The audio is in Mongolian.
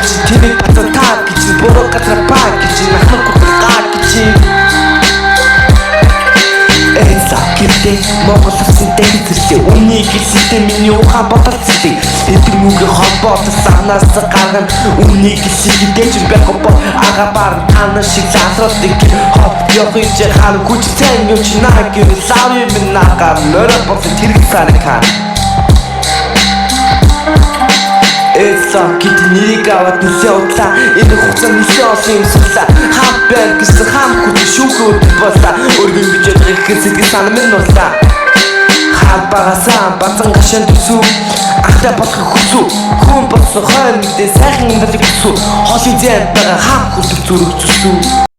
гэж тэнэг бацаа та гэж буруу газар ба гэж нахнах хүртэл га гэж. Эцла гэдэг Монгол улсын дахин зэрлээ. Үнийг хэлсэнтэй миний ухаан бодолцлээ. Эдэг нүгэ холбоотой санаас гарган. Үнийг хэлсэн гэдэг ч байхгүй бол агабар тана шиг залруулдаг. Хоп явах чи хаан хүч цэн юм чи наа гэв лав юм нага мөрө болсон тэрэг санаа. Эцла гэдэг нэрийг аваад нэлээ удлаа. Энэ хугацаа нэлээ олон юм сурлаа. Хам байна гэсэн хам хүч шүүхүүд боллаа. Өргөн гэж ядах ихэн сэтгэл санаа минь нурлаа. Хаан багасаа базан гашаан төсөв. Ахтай болох хүсв. Хүн болсон хойно нэгдээ сайхан амьдралыг хүсв. Хоолын зэн байгаа хам хүртэл зүрх зүсв.